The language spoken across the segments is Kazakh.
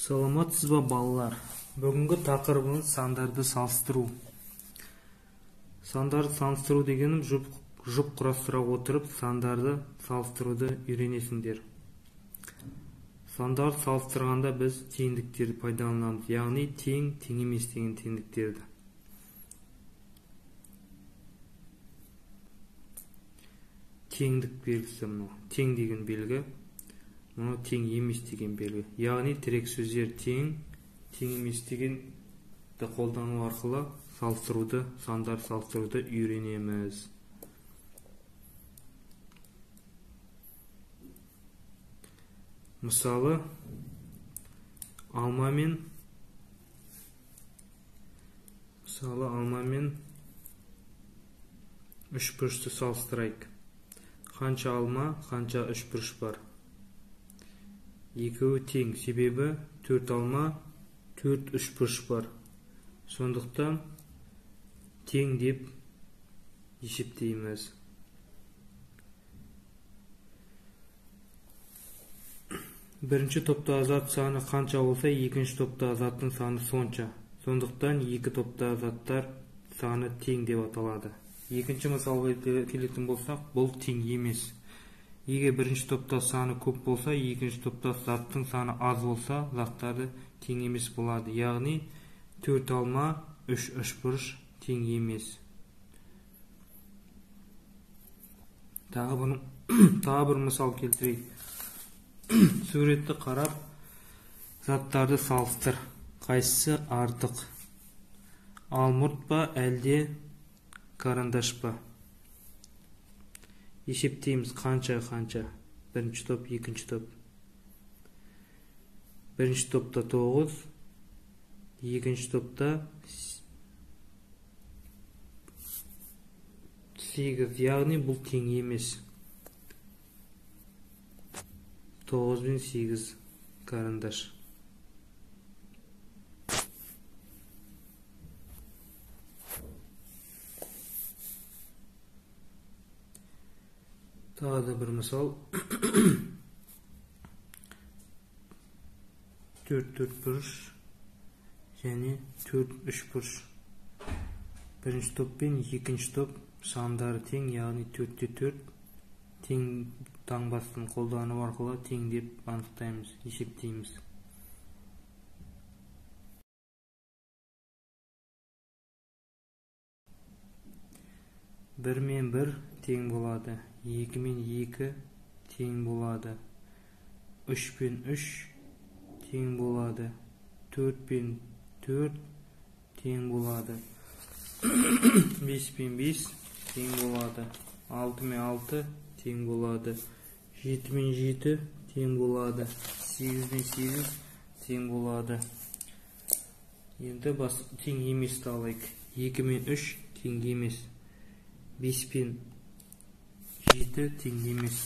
Саламатсыз ба, балалар? Бүгінгі тақырыбымыз сандарды салыстыру. Сандарды салыстыру дегенім жұп құрастыра отырып сандарды салыстыруды үйренесіңдер. Сандарды салыстырғанда біз теңдіктерді пайдаланамыз, яғни тең, тең емес деген теңдіктерді. Теңдік белгісі мынау, тең деген белгі, мынау тең емес деген белгі. Яғни тірек сөздер тең, тең емес дегенді қолдану арқылы салыстыруды, сандар салыстыруды үйренеміз. Мысалы, алма мен үшбұрышты салыстырайық. Қанша алма, қанша үшбұрыш бар? Екеуі тең, себебі 4 алма, 4 үшбұрыш бар. Сондықтан тең деп есептейміз. Бірінші топта зат саны қанша болса, екінші топта заттың саны сонша. Сондықтан екі топта заттар саны тең деп аталады. Екінші мысалға келетін болсақ, бұл тең емес. Егер бірінші топта саны көп болса, екінші топта заттың саны аз болса, заттары тең емес болады. Яғни 4 алма, 3 үшбұрыш тең емес. Тағы бір мысал келтірейік. Суретті қарап, заттарды салыстыр. Қайсысы артық? Алмұрт па, әлде карандаш па? Есептейміз қанша-қанша. Бірінші топ, екінші топ. Бірінші топта 9, екінші топта 8. Яғни бұл тең емес. 9 мен 8 карандаш. Тағы да бір мысал. 4 төртбұрыш және 4 үшбұрыш. Бірінші топ пен екінші топ сандары тең, яғни 4-те 4 тең таңбасын қолдану арқылы тең деп анықтаймыз, есептейміз. 1 мен 1 тең болады, 2 мен 2 тең болады, 3 пен 3 тең болады, 4 пен 4 тең болады, 5 пен 5 тең болады, 6 мен 6 тең болады, 7 мен 7 тең болады, 8 мен 8 тең болады. Енді тең еместі алайық. 2 мен 3 тең емес, 5 пен 7 тең емес,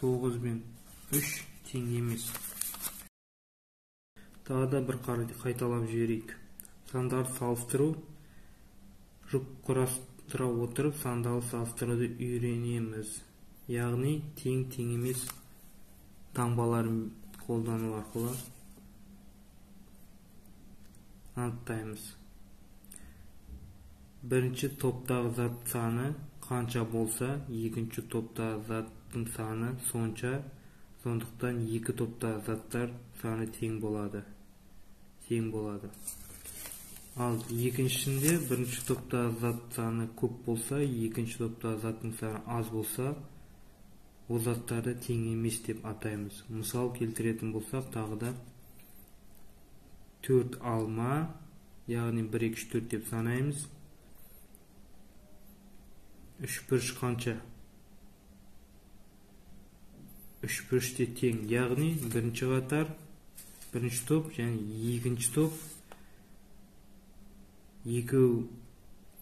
9 мен 3 тең емес. Тағы да бір қайталап жіберейік. Сандарды салыстыру, жұп құрастыра отырып сандарды салыстыруды үйренеміз. Яғни тең, тең емес таңбаларын қолдану арқылы анықтаймыз. Бірінші топтағы зат саны қанша болса, екінші топтағы заттың саны сонша. Сондықтан екі топтағы заттар саны тең болады. Тең болады. Ал екіншісінде бірінші топтағы зат саны көп болса, екінші топтағы заттың саны аз болса, ол заттарды тең емес деп атаймыз. Мысал келтіретін болсақ, тағы да 4 алма, яғни 1, 2, 3, 4 деп санаймыз. Үшбұрыш қанша? Үшбұрыш те тең, яғни бірінші қатар, бірінші топ және екінші топ, екеу,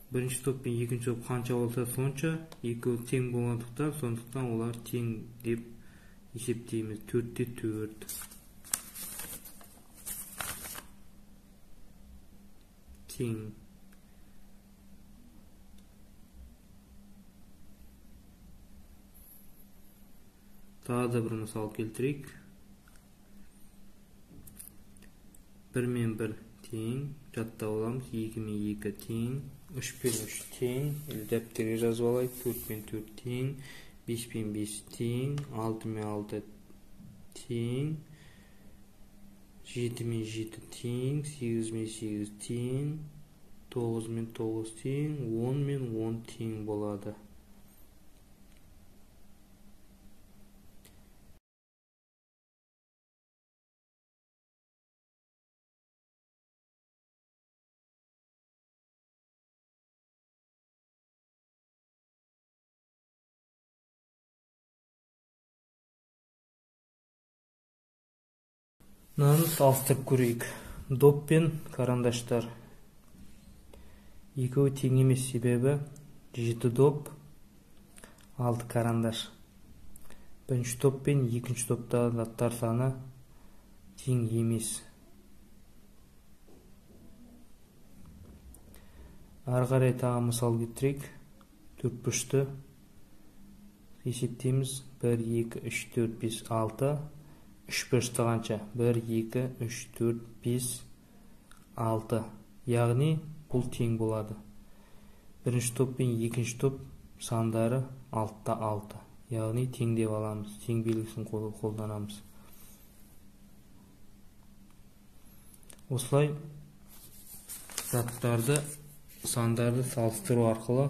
бірінші топ пен екінші топ қанша болса сонша, екеуі тең болғандықтан, сондықтан олар тең деп есептейміз. 4-те 4. Тең. Тағы да бір мысал келтірейік. 1 мен 1 тең, жаттап аламыз. 2 мен 2 тең, 3 пен 3 тең, или дәптерге жазып алайық. 4 пен 4 тең, 5 пен 5 тең, 6 мен 6 тең, 7 мен 7 тең, 8 мен 8 тең, 9 мен 9 тең, 10 мен 10 тең болады. Мынаны салыстырып көрейік. Доп пен карандаштар. Екеуі тең емес, себебі 7 доп, 6 карандаш. Бірінші топ пен екінші топтағы заттар саны тең емес. Ары қарай тағы мысал келтірейік. Төртбұрышты есептейміз. 1, 2, 3, 4, 5, 6. Үш бұрышты қанша? 1, 2, 3, 4, 5, 6. Яғни бұл тең болады. Бірінші топ пен екінші топ сандары 6-та 6. Яғни тең деп аламыз. Тең белгісін қолданамыз. Осылай заттарды, сандарды салыстыру арқылы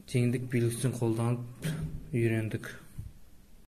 теңдік белгісін қолданып үйрендік.